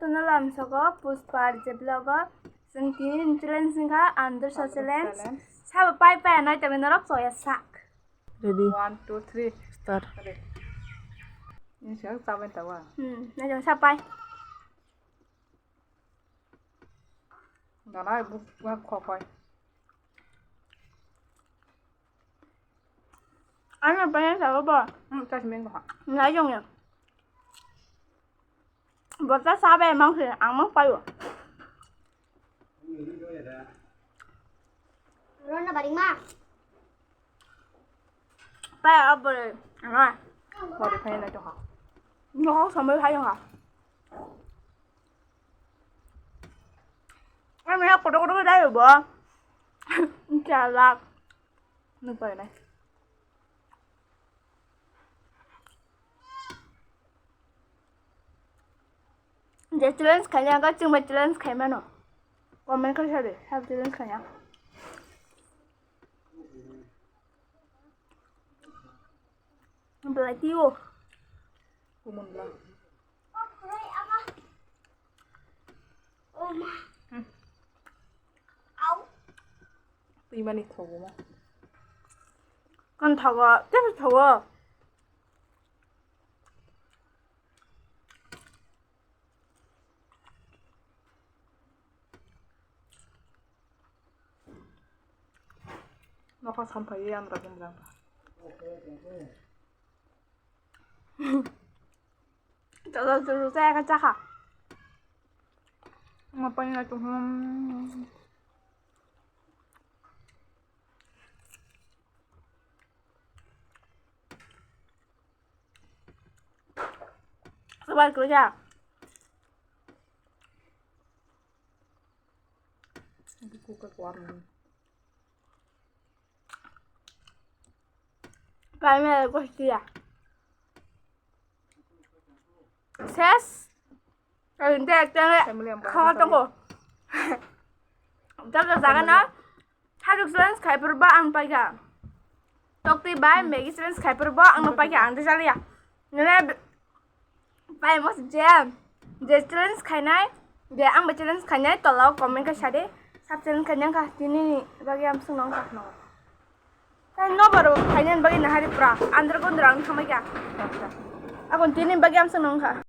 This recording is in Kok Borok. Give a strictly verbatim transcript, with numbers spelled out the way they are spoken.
Tono lamsogo Pushpa R J vlog o chwng tini challenge wngkha Andhra Andhra challenge. Challenge. Sabo pai pai anai tongwi norok choya sak. Ready? One, two, three. Start. Ready. Ini siya saben tawa. Hmm, na jong sapai. Dana bu bu khokhoi. Ano pa sa ba. Hmm, tas men ba. Na jong ya. Bota sabe mang se, ang mang payo. Rona baring ma. Pa abore. Ama. Bori phai na to ha. No samai phai ha. Ami ha koto koto dai bo. Chalak. Nuk pai nai. Je challenge khaina ga chwng bai challenge khai mano. Comment khe sadi, sab challenge khaina. Belai tio. Kumun bla. Twi mani thogo ma. Kan thogo, tebo thogo. Nokha samphai ye andra bumra. Chalo chalo chaya ka chakha. Ma pani na chum. Sabar kerja. Kami ada gostia. Ses. Kami dia kami khawa tongo. Jaga jaga na. Thajuk challenge khai phuru ba ang paikha. Tokti bai Maggie challenge khai phuru ba ang no paikha, ang tei chaliya. Nene bai mo je, je challenge khainai, je ang bai challenge khainai, tola o comment khe sadi. Sab challenge khainai kha, tini ni bagwi ang swngno wngkha no. Tai no baro khainai bagwi nahari pura, andro gondro ang thamai kha. Akon tini bagwi ang swngno wngkha.